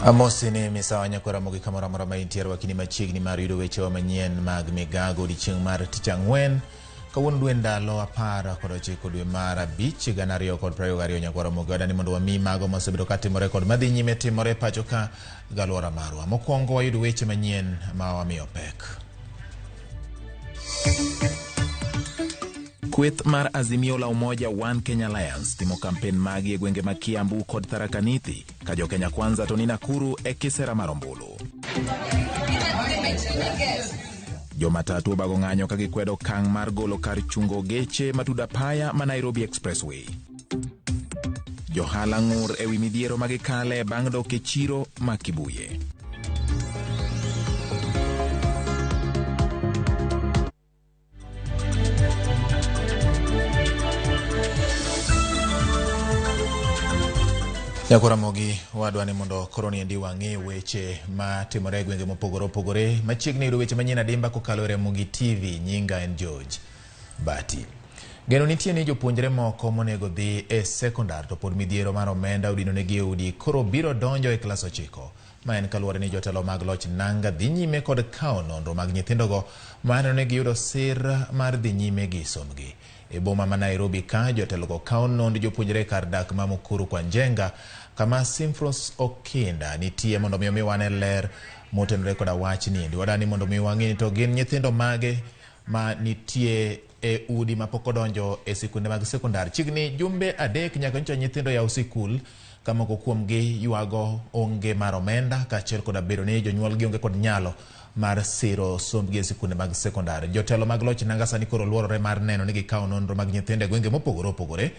Amosi ni misawa nyakwara mogi kamoro amora ma intiere wakini machiegni mar yudo wechewa manyien mag migago odiechieng' mar tich ang'wen. Kawuono dwe ndalo 19 dwe mar 5 2022 nyakwara mogi wadani mondo wami mago mosebedo katimore kod madhi nyime timore e pacho ka galwora marwa. Mokwongo wayud weche manyien ma wamiyo pek. Kweth mar Azimio la Umoja One Kenya Alliance timo kampen magi e gwenge mag Kiambu kod Tharaka Nithi ka jo Kenya Kwanza to ni Nakuru e kisera mar ombulu. Jomatatu obago ng'anyo ka gikwedo okang' mar golo kar chungo geche matudo apaya ma Nairobi Expressway. Johala ng'ur ewi midhiero ma gikale bang' dok e chiro ma Kibuye. Nyakwara Ramogi wadwa ni mondo koro niendi wang'e weche ma timore e gwenge mopogore opogore. Machiegni yudo weche manyien adimba kokalo e Ramogi TV. Nyinga en George Bati. Geno nitie ni jopuonjre moko monego dhi e sekondar to pod midhiero mar omenda odinonegi e udi koro biro donjo e klas 9. Ma en kaluwore ni jotelo mag loch nanga dhi nyime kod kawo nonro mag nyithindogo ma neno ni giyudo sir mar dhi nyime gi sombgi. E boma ma Nairobi ka jotelogo kawo nond jopuonjre kar dak ma Mukuru kwa Njenga kama Simfros Okinda nitie mondo mi omiwa ler motenore koda wachni. Endi wadani mondo mi wang'e ni to gin nyithindo mage ma nitie e udi mapok odonjo e sikunde mag sekondar. Chiegni jumbe 3 nyaka nyocha nyithindo yaw sikul ka moko kuomgi ywago onge mar omenda kaachiel koda bedo ni jonyuolgi onge kod nyalo mar siro sombgi e sikunde mag sekondar. Jotelo mag loch nanga sani koro luorore mar neno ni gikawo nonro mag nyithindo e gwenge mopogore opogore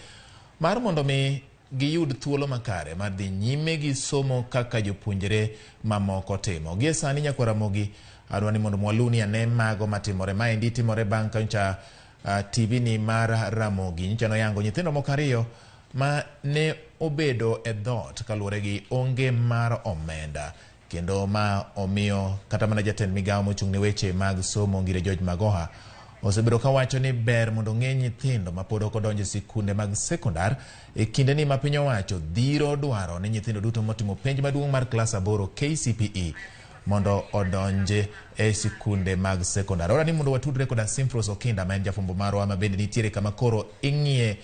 mar mondo mi giyud thuolo makare mar dhi nyime gi somo kaka jopuonjre mamoko timo. Gie sani nyakwar Ramogi adwa ni mondo mwaluni ane mago matimore. Maendi timore bang' ka nyocha TV ni mar Ramogi nyocha noyango nyithindo moko 2 ma ne obedo e dhoot kaluwore gi onge mar omenda kendo ma omiyo kata mana jatend migawo mochung' ne weche mag somo Ngire George Magoha osebedo kawacho ni ber mondo ng'e nyithindo ma pod ok odonjo e sikunde mag sekondar e kinde ni ma piny owacho dhiro dwaro ni nyithindo duto motimo penj maduong' mar klas 8 KCPE mondo odonje e sikunde mag sekondar. Ora ni mondo watudre koda Simfros Okinda ma en jafwambo marwa ma bende nitiere kama koro ing'iye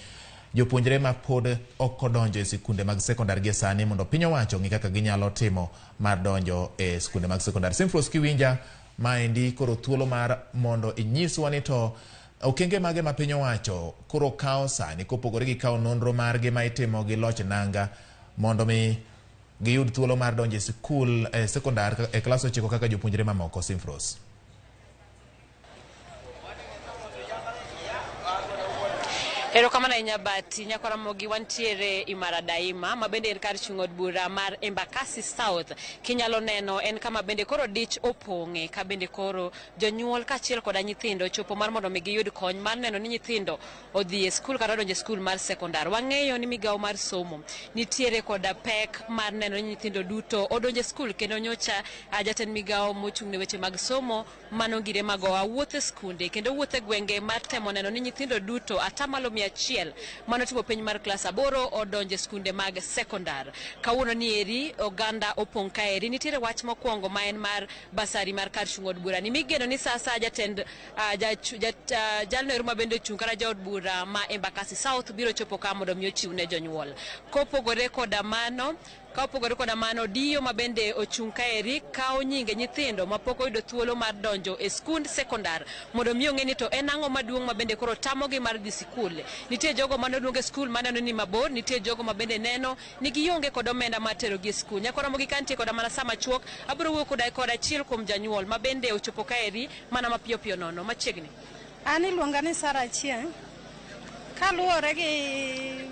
jopuonjre ma pod ok odonjo e sikunde mag sekondar gie sani mondo piny owacho ong'i kaka ginyalo timo mar donjo e sikunde mag sekondar. Simfros, kiwinja maendi koro thuolo mar mondo inyiswa ni to okenge mage ma piny owacho koro kawo sani kopogore gi kawo nonro margi ma itimo gi loch nanga mondo mi giyud thuolo mar donjo e sikul e sekondar e klas 9 kaka jopuonjre mamoko. Simfros. Erokamano ahinya Bati. Nyakwar Ramogi wantiere Imara Daima ma bende en kar chung' od bura mar Embakasi South. Kinyalo neno en kama bende koro dich opong'e ka bende koro jonyuol kaachiel koda nyithindo chopo mar mondo mi giyud kony mar neno ni nyithindo odhi e skul kata odonjo e skul mar sekondar. Wang'eyo ni migawo mar somo nitiere koda pek mar neno ni nyithindo duto odonjo e skul kendo nyocha jatend migawo mochung' ne weche mag somo mano Ngire Magoha wuotho e skunde kendo wuotho e gwenge mar temo neno ni nyithindo duto 100% manotimo penj mar klas 8 odonjo e skunde mag sekondar. Kawuono ni eri oganda opong' kaeri. Nitiere wach mokwongo ma en mar basari mar kar chung' od bura ni migeno ni sasa jatend jalno ero ma bende ochung' kata jaod bura ma Embakasi South biro chopo ka mondo mi ochiw ne jonyuol. Kopogore koda mano, Ka opogore koda mano, Dio ma bende ochung' kaeri kawo nyinge nyithindo mapok oyudo thuolo mar donjo e skund sekondar mondo mi ong'e ni to en ang'o maduong' ma bende koro tamogi mar dhi sikul. Nitie jogo mane oluong e skul maneno ni mabor, nitie jogo ma bende neno ni gionge kod omenda mar terogi e skul. Nyakwar Ramogi ka nitie koda mana sama chuok, abiro wuoyo koda kod achiel kuom janyuol ma bende ochopo kaeri mana mapiyo piyo nono machiegni. An iluonga ni Sarah Achieng'. Kaluwore gi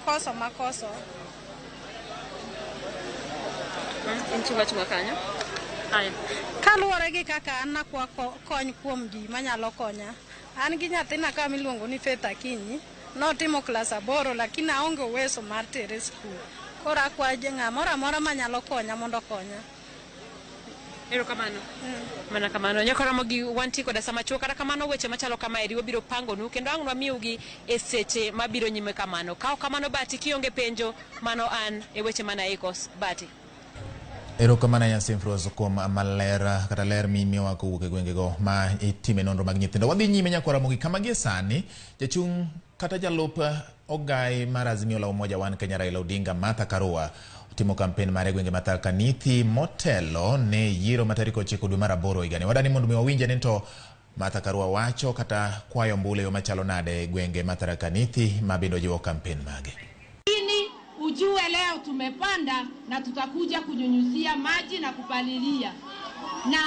koso makoso. Kaluwore gi kaka an nakwa kony kuom ji manyalo konya. An gi nyathina ka miluongo ni Faith Akinyi, notimo klas 8 lakini aonge uweso mar tere skul. Koro akwayo ng'amoro amora manyalo konya mondo okonya. Erokamano. Mana kamano. Nyakwar Ramogi wantie koda sama chuok kata kamano weche machalo kama eri wabiro pangonu kendo ang' wamiyugi e seche mabiro nyime kamano. Ka ok kamano Bati kionge penjo mano an e weche mana iko Bati. Erokamano ahinya Simfros kuom maler kata ler mimiyowa kowuok e gwengego ma itime nonro mag nyithindo. Wadhi nyime nyakwar Ramogi kama gie sani jachung' kata jalup ogai mar Azimio la Umoja One Kenya Raila Odinga Martha Karua timo kampen mare e gwenge ma Tharaka Nithi motelo ne yiero ma tarik 9 dwe mar 8 higani. Wadani mondo mi wawinje ni to Martha Karua wacho kata kwayo ombulu e yo machalo nade e gwenge ma Tharaka Nithi ma bende ojiwo kampen mage. Lakini ujue leo tumepanda na tutakuja kunyunyuzia maji na kupalilia, na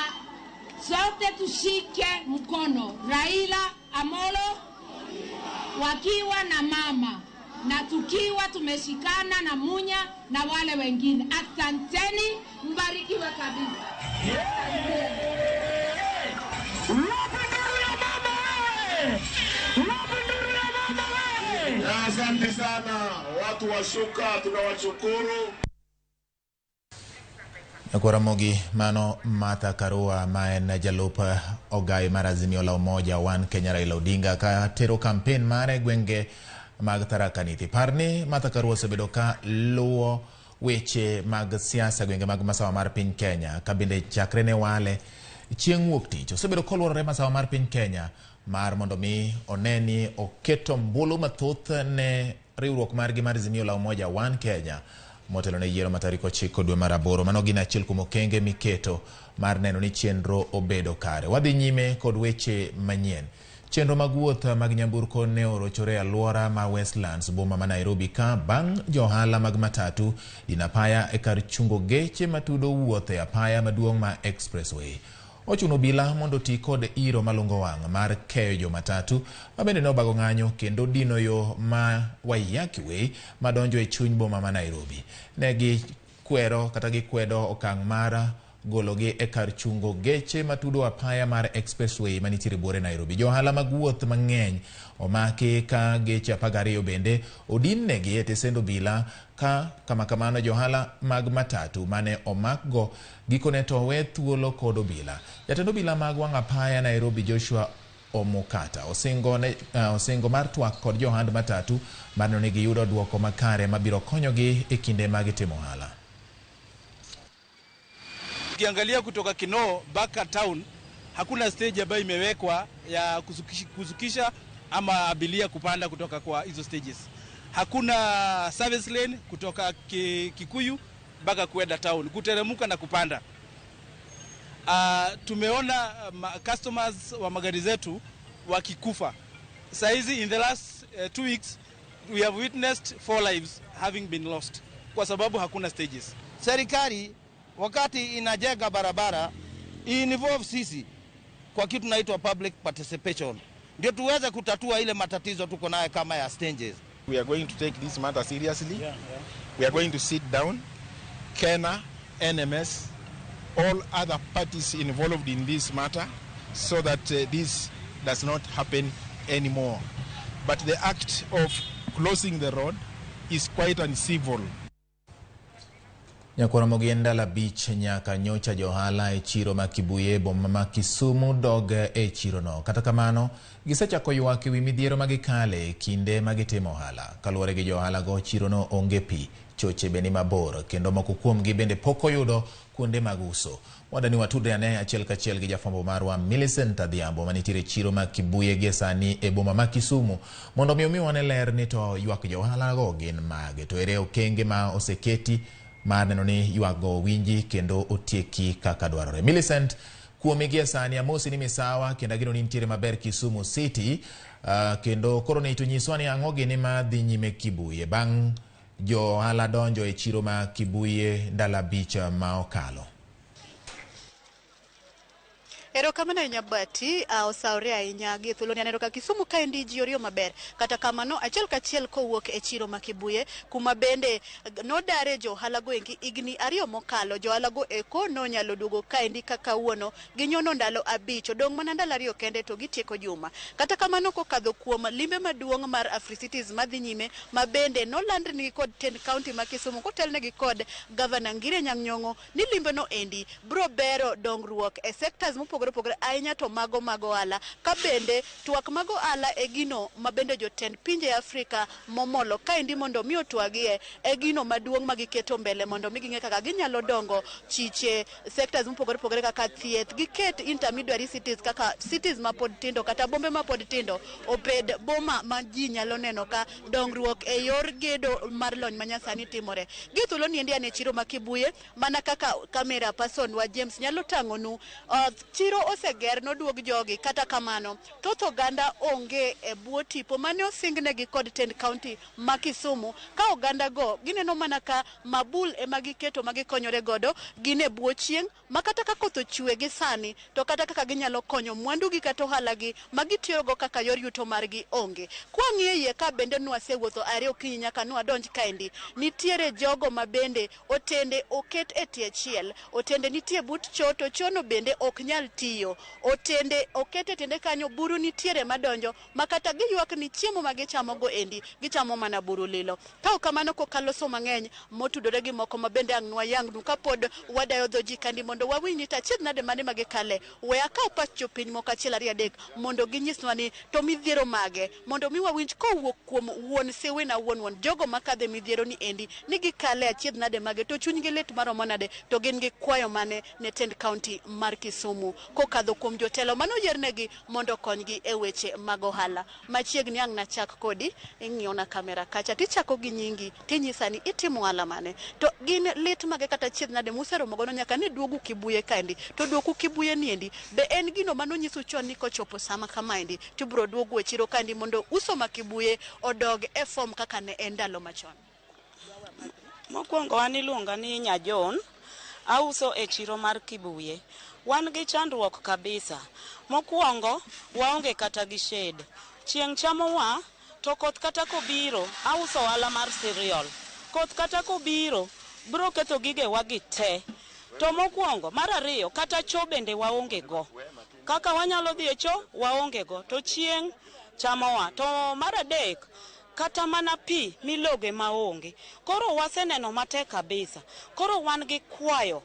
sote tushike mkono Raila Amolo wakiwa na mama na tukiwa tumeshikana na Munya na wale wengine. Asanteni, mbarikiwe kabisa. Asante sana watu wa Shuka, tunawashukuru. Nyakwar Ramogi, mano Martha Karua ma en jalup ogai mar Azimio la Umoja One Kenya Raila Odinga ka tero kampen mare e gwenge mag Tharaka Nithi. Par ni Martha Karua osebedo ka luwo weche mag siasa gwenge mag masawa mar piny Kenya ka bende chakre ne wale chieng' wuok tich osebedo koluorore masawa mar piny Kenya mar mondo mi one ni oketo ombulu mathoth ne riwruok margi mar Azimio la Umoja One Kenya motelo ne yiero ma tarik 9 dwe mar 8. Mano gin achiel kuom okenge miketo mar neno ni chenro obedo kare. Wadhi nyime kod weche manyien. Chenro mag wuoth mag nyamburko ne orochore e alwora ma Westlands boma ma Nairobi ka bang' johala mag matatu dino apaya e kar chungo geche matudo wuoth e apaya maduong' ma Expressway. Ochuno obila mondo oti kod iro malungo wang' mar keyo jo matatu ma bende ne obago ng'anyo kendo dino yo ma Waiyaki Way madonjo e chuny boma ma Nairobi. Ne gikwero kata gikwedo okang' mar gologi e kar chungo geche matudo apaya mar Expressway manitiere buore Nairobi. Johala mag wuoth mang'eny omaki ka geche 12 bende odinnegi e tesend obila ka kama kamano johala mag matatu mane omakgo gikone to owe thuolo kod obila. Jatend obila mag wang' apaya Nairobi Joshua Omukata osingo mar twak kod johand matatu mar neno ni giyudo duoko makare mabiro konyogi e kinde ma gitimo ohala. Ukiangalia kutoka Kinoo mpaka town hakuna stage ambayo imewekwa ya kuzukisha ama abiria kupanda kutoka kwa hizo stages. Hakuna service lane kutoka Kikuyu mpaka kuenda town, kuteremka na kupanda. Tumeona customers wa magari zetu wakikufa. Saizi in the last 2 weeks we have witnessed 4 lives having been lost kwa sababu hakuna stages. Serikali wakati inajenga barabara involve sisi kwa kitu tunaitwa public participation, ndio tuweze kutatua ile matatizo tuko nayo kama ya stages. We are going to take this matter seriously. Yeah. We are going to sit down, KENA, NMS, all other parties involved in this matter, so that this does not happen anymore. But the act of closing the road is quite uncivil. Nyakwar Ramogi en ndalo 5 nyaka nyocha johala e chiro ma Kibuye boma ma Kisumu dog e chirono. Kata kamano, gisechako ywak ewi midhiero ma gikale e kinde ma gitimo ohala. Kaluwore gi johala go, chirono onge pi, choche be ni mabor, kendo moko kuomgi bende pok oyudo kuonde mag uso. Wadani watudre ane achiel kachiel gi jafwambo marwa Millicent Adhiambo manitiere chiro ma Kibuye gie sani e boma ma Kisumu mondo mi omiwa ne ler ni to ywak johala go gin mage, to ere okenge ma oseketi mar neno ni ywakgo owinji kendo otieki kaka dwarore. Millicent, kuomi gie sani amosi ni misawa kendo ageno ni nitiere maber Kisumu City, kendo koro ni to nyiswa ni ang'o gini ma dhi nyime Kibuye bang' johala donjo e chiro ma Kibuye ndalo 5 ma okalo. Erokamano ahinya Bati, osawore ahinya gi thuoloni. Aneno ka Kisumu kaendi ji oriyo maber. Kata kamano, achiel kachiel kowuok e chiro ma Kibuye, kuma bende nodare johala go eki higni 2 mokalo. Johala go eko nonyalo duogo kaendi ka kawuono ginyono ndalo 5, odong' mana ndalo 2 kende to gitieko juma. Kata kamano, kokadho kuom limbe maduong' mar Africities madhi nyime, ma bende nolandnigi kod tend county ma Kisumu kotelnegi kod Gavana Ngire Anyang' Nyong'o ni limbe no endi bro bero dongruok e sectors mopogore mopogore opogore ahinya to mago mag ohala ka bende twak mag ohala e gino ma bende jotend pinje Afrika momolo kaendi mondo mi otwagie e gino maduong' ma giketo mbele mondo mi ging'e kaka ginyalo dongo chiche sectors mopogore opogore kaka thieth giket intermediary cities kaka cities mapod tindo kata bombe mapod tindo obed boma ma ji nyalo neno ka dongruok e yor gedo mar lony manyasani timore. Gi thuolo ni endi an e chiro ma Kibuye mana kaka camera person wa James nyalo tang'onu chiro oseger noduog jogi kata kamano thoth oganda onge e bwo tipo mane osingnegi kod tend county ma Kisumu ka oganda go gineno mana ka mabul ema giketo ma gikonyore godo gin e bwo chieng' ma kata ka koth ochwe gi sani to kata kaka ginyalo konyo mwandugi kata ohalagi ma gitiyogo kaka yor yuto margi onge. Kwang'iyo iye ka bende nwasewuotho are okinyi nyaka nwadonj kaendi, nitiere jogo ma bende otende oket e tie chiel, otende nitie but cho to chono bende ok nyal tiyo, otende oket e tiende kanyo buru nitiere madonjo ma kata giywak ni chiemo ma gichamo go endi gichamo mana buru lilo. Ka ok kamano kokalo so mang'eny motudore gi moko ma bende ang' nwayangnu kapod wadayo dho ji kandi mondo wawinj ni to achiedh nade mane ma gikale. We akaw pach jopiny moko achiel ariyo adek mondo ginyiswa ni to midhiero mage mondo mi wawinj kowuok kuom wuon Siwina wuon wuon jogo makadhe midhiero ni endi ni gikale achiedh nade mage to chunygi lit maromo nade to gin gi kwayo mane ne tend county mar Kisumu kokadho kuom jotelo manoyiernegi mondo okonygi e weche mag ohala. Machiegni ang' nachak kodi, ing'iyo na kamera kacha tichako gi nyingi tinyisa ni itimo ohala mane to gin lit mage kata achiedh nade museromo godo nyaka ne duogu Kibuye kaendi to duoku Kibuye niendi be en gino manonyisu chon ni kochopo sama kamaendi tibiro duogu e chiro kaendi mondo uso ma Kibuye odog e form kaka ne en ndalo machon. Mokwongo an iluonga ni Nya John, auso e chiro mar Kibuye. Wan gi chandruok kabisa. Mokwongo, waonge kata gi shade. Chieng' chamowa, to koth kata kobiro, auso ohala mar cereal. Koth kata kobiro, biro ketho gigewa gi te. To mokwongo, mar ariyo, kata cho bende waonge go. Kaka wanyalo dhi e cho, waonge go. To chieng' chamowa. To mar adek, kata mana pi miloge maonge. Koro waseneno matek kabisa. Koro wan gi kwayo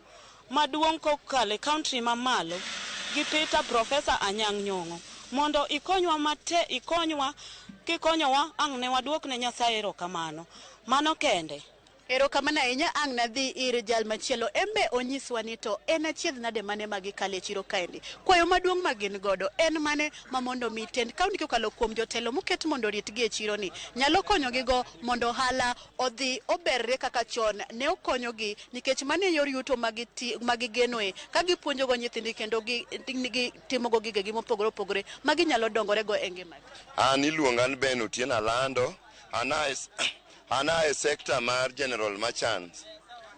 maduong' kokalo e county mamalo gi Peter Professor Anyang' Nyong'o mondo ikonywa mate ikonywa kikonyowa ang' ne waduok ne Nyasaye erokamano. Mano kende. Erokamano ahinya ang' nadhi ir jal machielo embe onyiswa ni to en achiedh nade mane ma gikale e chiro kaendi. Kwayo maduong' ma gin godo en mane ma mondo mi tend kaunti kokalo kuom jotelo moket mondo oritgi e chiro ni nyalo konyogi go mondo ohala odhi oberre kaka chon ne okonyogi nikech mano e yor yuto ma gigenoe ka gipuonjogo nyithindgi kendo gitimogo gigegi mopogore opogore ma ginyalo dongorego e ngimagi. An iluonga ni Ben Otieno Alando, ana e sector mar General Merchants.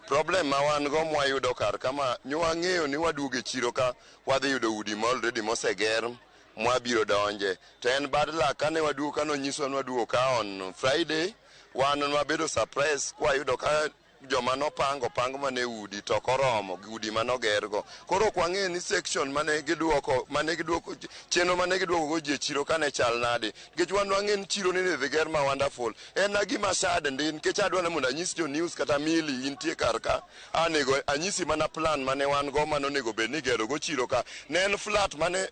Problem ma wan go mwayudo kar kama nywang'eyo ni waduogo e chiro ka wadhi yudo udi ma already moseger mwabiro donje. To en bad luck kane waduogo kanonyiswa ni waduogo ka on Friday, wan wabedo surprise kwayudo ka joma nopango pang mane udi to ok oromo gi udi manogergo. Koro ok wang'eyo ni section mane giduoko mane giduoko chenro mane giduoko go ji e chiro kane chal nade. Nikech wan wang'e ni chiro ni idhi ger ma wonderful. En na gima sad ndi nikech adwa ni mondo anyis jo news kata Mili intie kar ka anego anyisi mana plan mane wan go mane onego bed ni igero go chiro ka. Ne en flat mane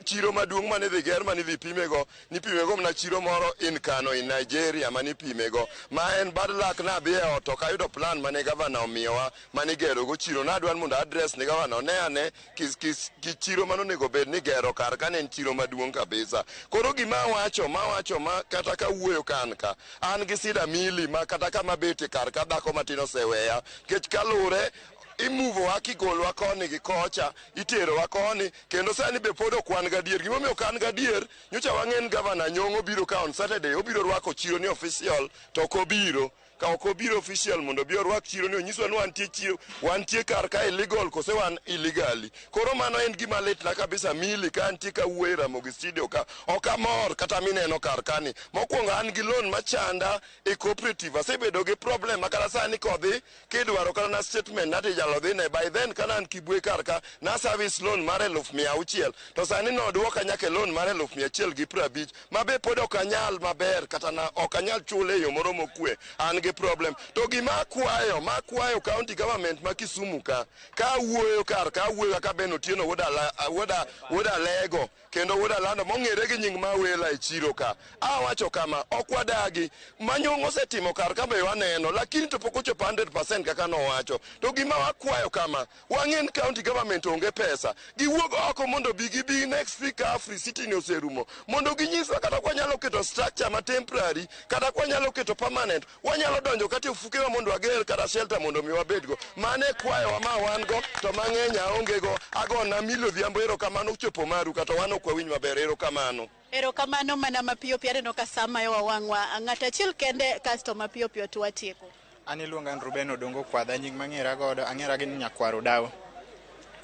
chiro maduong' mane idhi ger mane idhi pimego nipimego mana chiro moro in Kano in Nigeria mane ipimego ma en bad luck nadhi e ot ok ayudo plan mane gavana omiyowa mane igero go chiro nadwa ni mondo address ni gavana one ane kis, kis, ki chiro mane onego bed ni igero kar ka ne en chiro maduong' kabisa koro gima awacho mawacho ma kata kawuoyo ka an ka an gi sida mili ma kata kama betie kar ka dhako matin oseweya nikech kalure imuvowa kigolowa koni gi kocha iterowa koni kendo sani be pod ok wan gadier gimomiyo ok an gadier nyocha wang'e ni gavana Nyong'o biro ka on Saturday obiro rwako chiro ni official to ok obiro ka ok obiro official mondo obi orwak chiro ni onyiswa ni wantie chiro wantie kar ka illegal kose wan illegally koro mano en gima litna kabisa mili ka antie ka wuoyo e Ramogi studio ka ok amor kata mineno kar kani mokwongo an gi loan machanda e cooperative asebedo gi problem ma kata sani kodhi kidwaro kata na statement na tijalo dhine by then kana an Kibwe kar ka na service loan mar 600,000 to sani nodwoka nyaka e loan mar 150,000 ma be pod ok anyal maber kata na ok anyal chule e yo moro mokwe an gi Onge problem. To gima akwayo, ma akwayo county government ma Kisumu ka, ka awuoyo kar ka awuoyo kaka Ben Otieno wuod Alego kendo wuod Alando mong'ere gi nying Mawela e chiro ka. Awacho kama, ok wadagi. Manyong' osetimo kar ka be waneno, lakini to pok ochopo 100% kaka nowacho. To gima wakwayo kama, wang'e ni county government onge pesa. Giwuog oko mondo bi gibi next week ka Afri City ni oserumo. Mondo ginyiswa kata kwanyalo keto structure ma temporary, kata kwanyalo keto permanent, wanyalo donjo kata e ofukewa mondo wager kata shelter mondo mi wabedgo. Mano e kwayowa ma wan go, to mang'eny aonge go. Agona Milly Odhiambo erokamano chopo maru kata wan ok wawinj maber. Erokamano. Erokamano mana mapiyo piyo aneno ka sa mayowa wang'wa ng'ato achiel kende kasto mapiyo piyo to watieko. An iluonga ni Ruben Odongo Kwadha, nying mang'era godo, ang'era gi Nyakwar Odawo.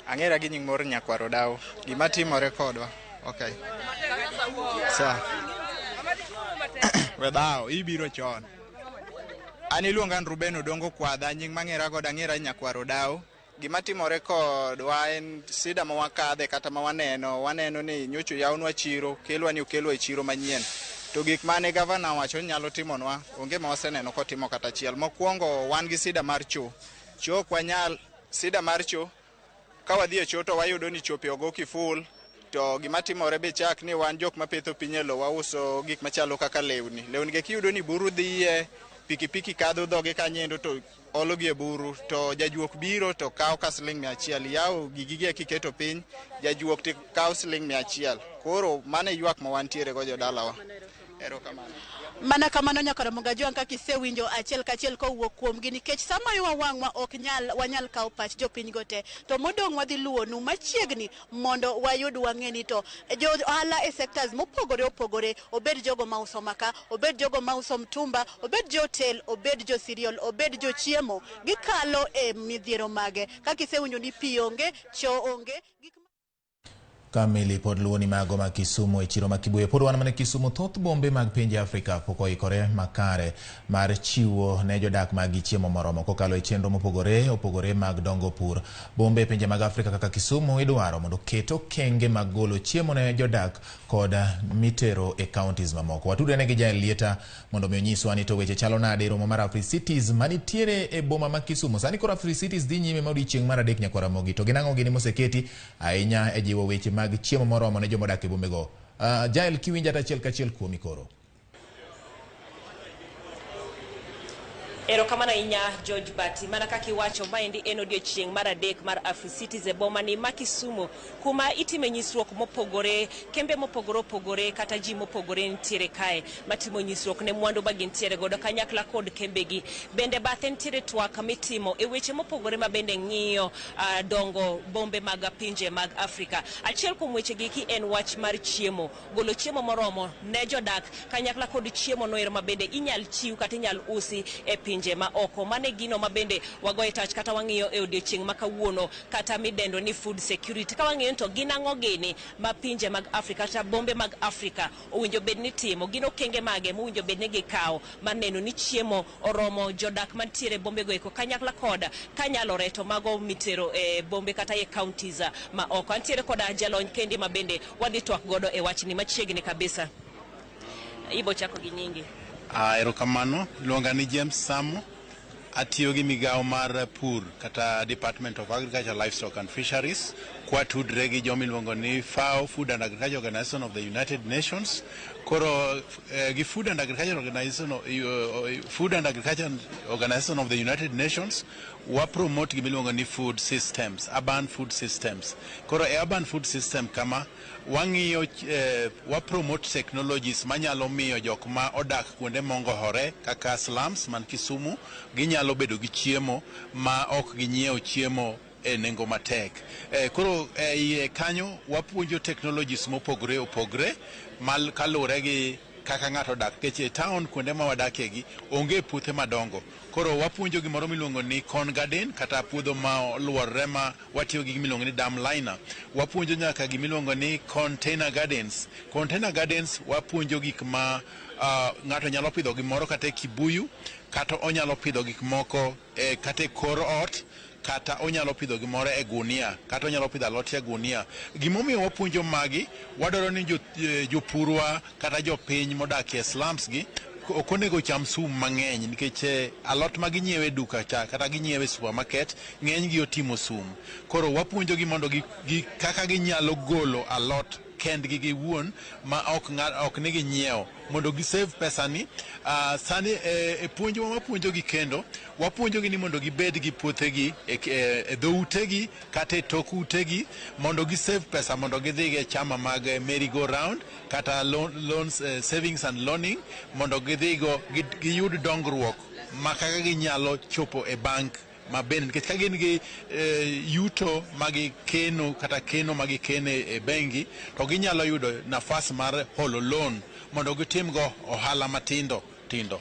Ang'era gi nying moro Nyakwar Odawo. Gima timore kodwa. Okay. Sa. We dhawo, ibiro chon. An iluonga ni Ruben Odongo Kwadha, nying mang'era godo ang'era Nyakwar Odawo. Gima timore kodwa en sida ma wakadhe kata ma waneno, waneno ni nyocha oyawnwa chiro, kelwa ni okelwa e chiro manyien. To gik mane gavana owacho ni nyalo timonwa, onge ma waseneno kotimo kata achiel. Mokwongo wan gi sida mar cho. Cho ok wanyal, sida mar cho, ka wadhi e cho to wayudo ni chope ogo kiful, to gima timore be chak ni wan jok mapetho piny e lowo, wauso gik machalo kaka lewni. Lewni gi kiyudo ni buru dhiye, pikipiki kadho dhoge kanyo to ologi e buru, to jajuok biro to kawo ka siling 100, yawo gigigi kiketo piny, jajuok to kawo siling 100. Koro mano e ywak ma wantiere go jodalawa. Erokamano. Mana kamano nyaka Ramogi kaka isewinjo achiel kachiel kowuok kuomgi nikech sama ywa wang'wa ok nyal wanyal kawo pach jopiny go te to modong' wadhi luwonu machiegni mondo wayud wang'e ni to jo ohala e sectors mopogore opogore obed jogo mauso maka obed jogo mauso mtumba obed jo hotel obed jo cereal obed jo chiemo gikalo e midhiero mage kaka isewinjo ni pi onge cho onge. Kamili pod luwo ni mago ma Kisumu e chiro ma Kibuye. Pod wan mana Kisumu, thoth bombe mag pinje Afrika pok oikore makare mar chiwo ne jodak mag chiemo moromo kokalo e chenro mopogore opogore mag dongo pur. Bombe e pinje mag Afrika kaka Kisumu idwaro mondo oket okenge mag golo chiemo ne jodak kod mitero e counties mamoko. Watudre gi Jael Lieta mondo mi onyiswa ni to weche chalo nade e romo mar Afri Cities manitiere e boma ma Kisumu. Sani koro Afri Cities dhi nyime ma odiechieng' mar adek nyaka Ramogi. To gin ang'o gini moseketi ahinya e jiwo weche mag chiemo moromo ne joma odak e bombego. Jael kiwinja ta achiel kachiel kuomi koro. Erokamano ahinya George Bati. Mana kaka iwacho, maendi en odiechieng' mar adek mar Afri Cities e boma ni ma Kisumu, kuma itime nyisruok mopogore, kembe mopogore opogore kata ji mopogore nitiere kae matimo nyisruok ne mwandu ma gintiere godo kanyakla kod kembegi. Bende bathe nitiere twak mitimo e weche mopogore ma bende ng'iyo dongo bombe mag pinje mag Afrika. Achiel kuom weche giki en wach mar chiemo, golo chiemo moromo ne jodak kanyakla kod chiemo noero ma bende inyal chiw kata inyal usi e pinje ma oko. Mane gino ma bende wagoye tach kata wang'iyo e odiechieng' ma kawuono kata midendo ni food security. Ka wang'iyo to gin ang'o gini ma pinje mag Afrika kata bombe mag Afrika owinjo bed ni timo, gin okenge mage mowinjo bed ni gikawo mar neno ni chiemo oromo jodak mantiere bombe go eko kanyakla kod kanyalore to mago mitero e bombe kata e counties ma oko. Antiere koda jalony kendi ma bende wadhi twak godo e wachni machiegni kabisa. Ibo chako gi nyingi. Erokamano, iluonga ni James Samo. Atiyo gi migawo mar pur kata Department of Agriculture, Livestock and Fisheries kwatudre gi joma iluongo ni FAO, Food and Agriculture Organization of the United Nations. Koro gi Food and Agriculture Organization of the United Nations wa promote gima iluongo ni food systems, urban food systems. Koro e urban food system kama wang'iyo wa promote technologies manyalo miyo jok ma odak kuonde mongohore kaka slums man Kisumu ginyalo bedo gi chiemo ma ok ginyiew chiemo e nengo matek. Koro iye kanyo wapuonjo technologies mopogore opogore mal kaluwore gi kaka ng'ato odak nikech e town kuonde ma wadakie gi onge puothe madongo. Koro wapuonjo gimoro miluongo ni corn garden kata puodho ma oluorore ma watiyo gi gimiluongo ni dam liner. Wapuonjo nyaka gimiluongo ni container gardens. Container gardens wapuonjo gik ma ng'ato nyalo pidho gimoro kata e kibuyu kata onyalo pidho gik moko kata e kor ot kata onyalo pidho gimoro e gunia kata onyalo pidho alot e gunia. Gimomiyo wapuonjo magi, wadwaro ni jopurwa kata jopiny modak e slums gi Ok onego cham sum mang'eny nikech alot ma ginyiewe duka cha kata ginyiewe supermarket ng'eny gi otimo sum. Koro wapuonjogi mondo gi kaka ginyalo golo alot kendgi giwuon ma ok ni ginyiewo mondo gisave pesa ni. Sani e puonj ma wapuonjogi kendo wapuonjogi ni mondo gibed gi puothegi e dhoutegi kata e tok utegi mondo gisave pesa mondo gidhi e chama mag merry go round kata loans, savings and loaning mondo gidhigo giyud dongruok ma kaka ginyalo chopo e bank mabende nikech ka gin gi yuto magikeno kata keno magikene e bengi to ginyalo yudo nafas mar holo loan mondo gitimgo ohala matindo tindo.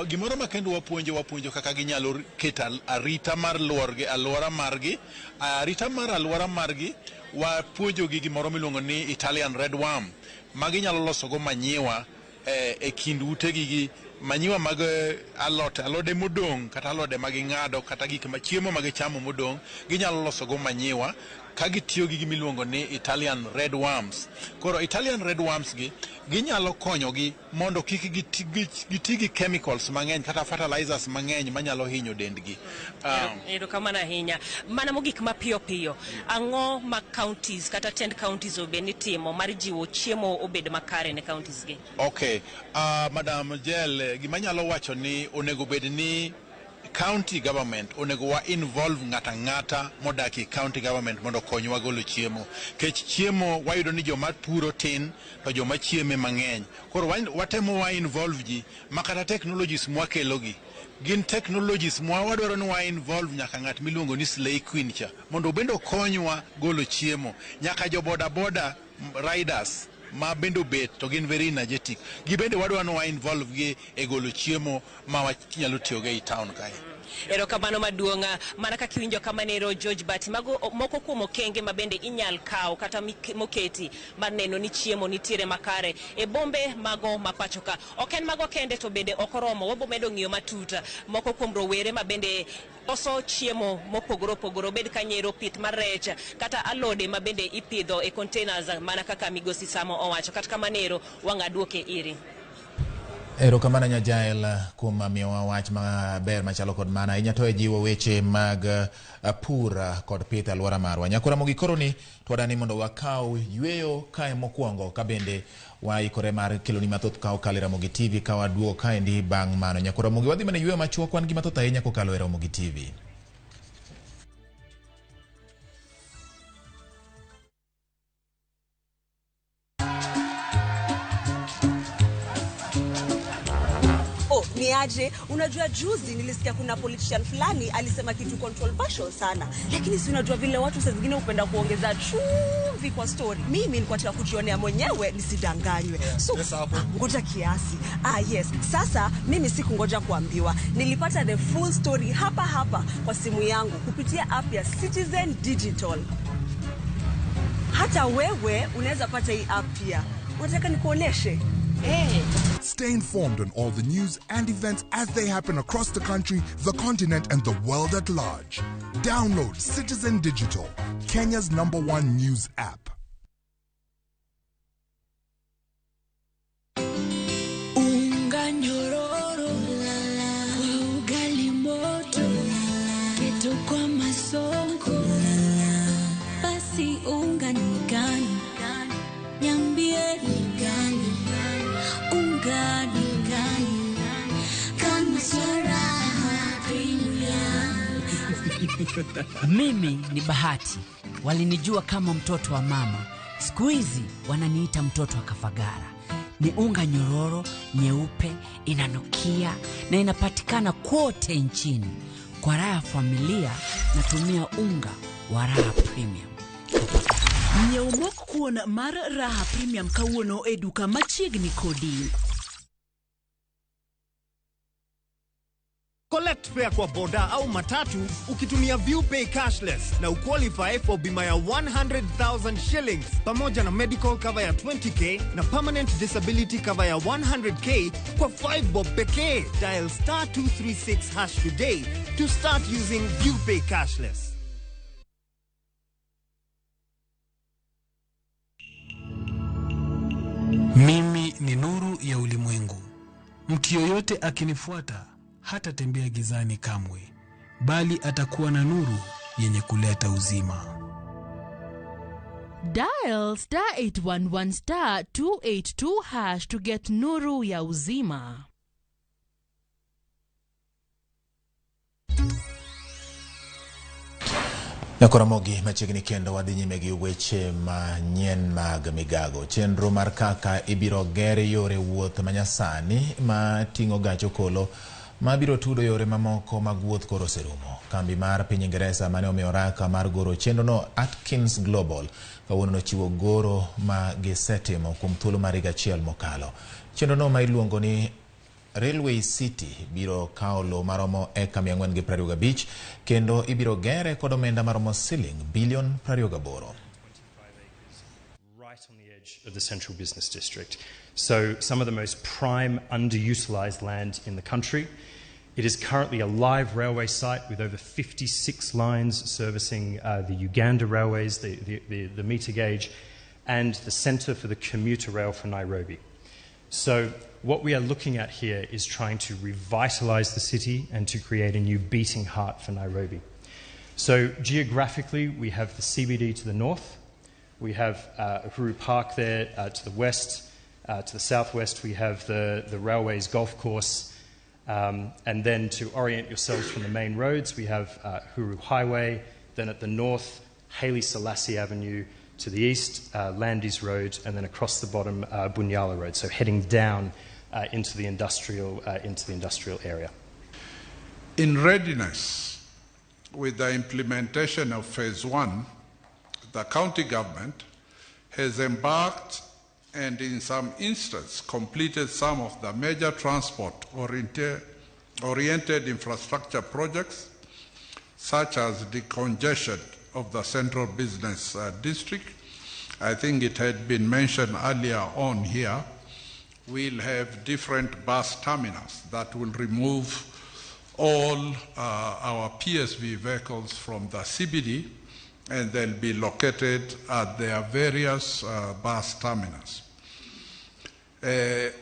Gimoro ma kendo wapuonjo kaka ginyalo keto arita mar aluora margi. Arita mar aluora margi wapuonjogi gimoro miluongo ni Italian red worm ma ginyalo losogo manyiwa e kind utegi gi manyiwa mag alode modong' kata alode maging'ado kata gik ma chiemo magichamo modong' ginyalo losogo manyiwa ka gitiyo gi gimiluongo ni Italian red worms. Koro Italian red worms gi ginyalo konyogi mondo kik giti gi chemicals mang'eny kata fertilizers mang'eny manyalo hinyo dendgi. Erokamano ahinya. Mana mogik mapiyo piyo, ang'o ma counties kata tend counties obed ni timo mar jiwo chiemo obed makare ne counties gi? Okay, Madam Jel, gima nyalo wacho ni onego bed ni county government onego wa involve ng'ata ng'ata modak e county government mondo okonywa golo chiemo. Kech chiemo wayudo ni joma puro tin to joma chieme mang'eny. Koro watemo wa involve ji ma kata technologies mwakelogi gin technologies mwa wadwaro ni wa involve nyaka ng'at miluongo ni Slay Queen cha mondo obende okonywa golo chiemo. Nyaka jo boda boda riders ma bende obet to gin very energetic. Gibende wadwaro ni wa involve gi e golo chiemo ma wanyalo tiyogo ei town kae. Erokamano maduong'. Mana kaka iwinjo kamanero George Bati, mago moko kuom okenge ma bende inyal kaw kata moketi mar neno ni chiemo nitiere makare e bombe mago ma pacho ka. Ok en mago kende to bende ok oromo, wabo medo ng'iyo matut moko kuom rowere ma bende loso chiemo mopogore opogore, obed kanyero pith mar rech kata alode ma bende ipidho e containers mana kaka migosi Samo owacho. Kata kamanero wang' aduoke iri. Erokamano Nyajael kuom miyowa wach maber machalo kod mana. Ahinya to e jiwo weche mag pur kod pith e alwora marwa. Nyakora Ramogi koro ni twadani mondo wakaw yweyo kae mokwongo ka bende waikore mar keloni mathoth ka okalo e Ramogi TV ka waduogo kaendi bang' mano. Nyakora Ramogi wadhi mana yweyo machuok wan gi mathoth ahinya kokalo e Ramogi TV. Niaje, unajua juzi nilisikia kuna politician fulani alisema kitu controversial sana. Lakini si unajua vile watu saa zingine hupenda kuongeza chumvi kwa story. Mimi nilikuwa nataka kujionea mwenyewe nisidanganywe. So ngoja kiasi. Yes. Sasa mimi sikungoja kuambiwa. Nilipata the full story hapa hapa kwa simu yangu kupitia app ya Citizen Digital. Hata wewe unaweza pata hii app pia. Unataka nikuoneshe? Hey. Stay informed on all the news and events as they happen across the country, the continent, and the world at large. Download Citizen Digital, Kenya's #1 news app. Unga nyororo, kwa ugali moto, keto kwa masonko, basi unga ni gani? Niambie ni gani? Unga ni gani? Kama Raha Premium. Mimi ni Bahati. Walinijua kama mtoto wa mama. Siku hizi wananiita mtoto wa Kafagara. Ni unga nyororo, nyeupe, inanukia na inapatikana kote nchini. Kwa raha ya familia natumia unga wa Raha Premium. Nyiew mok kuon mar Raha Premium kawuono e duka machiegni kodi. Collect fare kwa boda au matatu ukitumia ViewPay cashless na uqualify for bima ya 100,000 shillings pamoja na medical cover ya 20k na permanent disability cover ya 100k kwa 5 bob pekee. Dial *236# today to start using ViewPay cashless. Mimi ni nuru ya ulimwengu. Mtu yoyote akinifuata hatatembea gizani kamwe, bali atakuwa na nuru yenye kuleta uzima. Dial star 811 star 282 hash to get Nuru ya Uzima. Nyakoromogi machiegni kendo wadhi nyime gi weche manyien mag migago. Chenro mar kaka ibiro ger yore wuoth manyasani ma ting'o gach okolo mabiro tudo yore mamoko mag wuoth koro oserumo. Kambi mar piny Ingeresa mane omiyo oraka mar goro chenrono Atkins Global kawuono nochiwo goro ma gisetimo kuom thuolo mar higa achiel mokalo. Chenrono ma iluongo ni Railway City biro kawo lowo maromo eka 425 kendo ibiro gere kod omenda maromo siling bilion 28. Right on the edge of the central business district. So, some of the most prime underutilized land in the country. It is currently a live railway site with over 56 lines servicing the Uganda Railways, the meter gauge, and the centre for the commuter rail for Nairobi. So, what we are looking at here is trying to revitalize the city and to create a new beating heart for Nairobi. So, geographically, we have the CBD to the north, we have Uhuru Park there to the west, to the southwest, we have the Railways Golf Course, and then to orient yourselves from the main roads, we have Uhuru Highway, then at the north, Haile Selassie Avenue, to the east, Landis Road, and then across the bottom, Bunyala Road. So heading down into the industrial area. In readiness with the implementation of phase one, the county government has embarked and in some instances completed some of the major transport oriented infrastructure projects such as decongestion of the central business district. I think it had been mentioned earlier on here. We'll have different bus terminals that will remove all our PSV vehicles from the CBD, and they'll be located at their various bus terminals.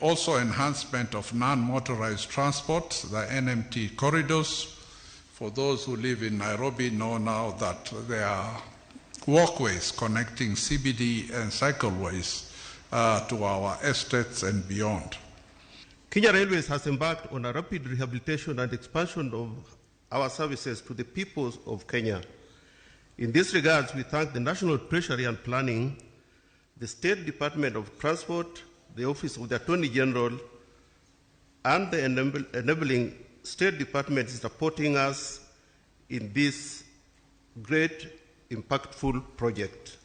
Also, enhancement of non-motorized transport, the NMT corridors. For those who live in Nairobi know now that there are walkways connecting CBD and cycleways to our estates and beyond. Kenya Railways has embarked on a rapid rehabilitation and expansion of our services to the peoples of Kenya. In this regard, we thank the National Treasury and Planning, the State Department of Transport, the Office of the Attorney General, and the enabling State Department is supporting us in this great, impactful project.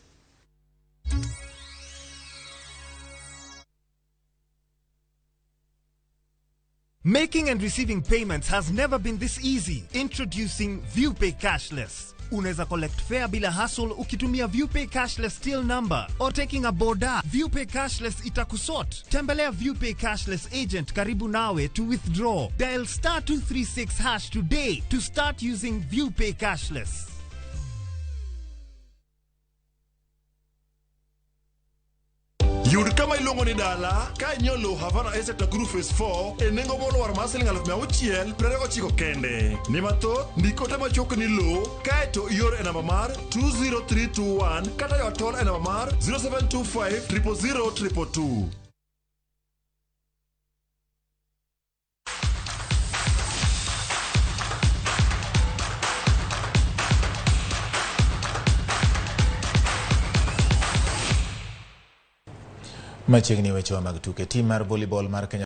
Making and receiving payments has never been this easy. Introducing ViewPay Cashless. Unaweza collect fare bila hassle ukitumia ViewPay Cashless till number or taking a boda. ViewPay Cashless itakusort. Tembelea ViewPay Cashless agent karibu nawe to withdraw. Dial star 236 hash today to start using ViewPay Cashless. Yud kama iluongo ni dala ka inyiewo lowo Havana Estate Nakuru Phase 4 e nengo molwar mar siling 629,000 kende. Ni mathoth, ndik ote machuok ni lowo kaeto ior e namba mar 20321 kata yor tol e namba mar 0725 000 222. Machiegni wechewa mag tuke. Tim mar volleyball mar Kenya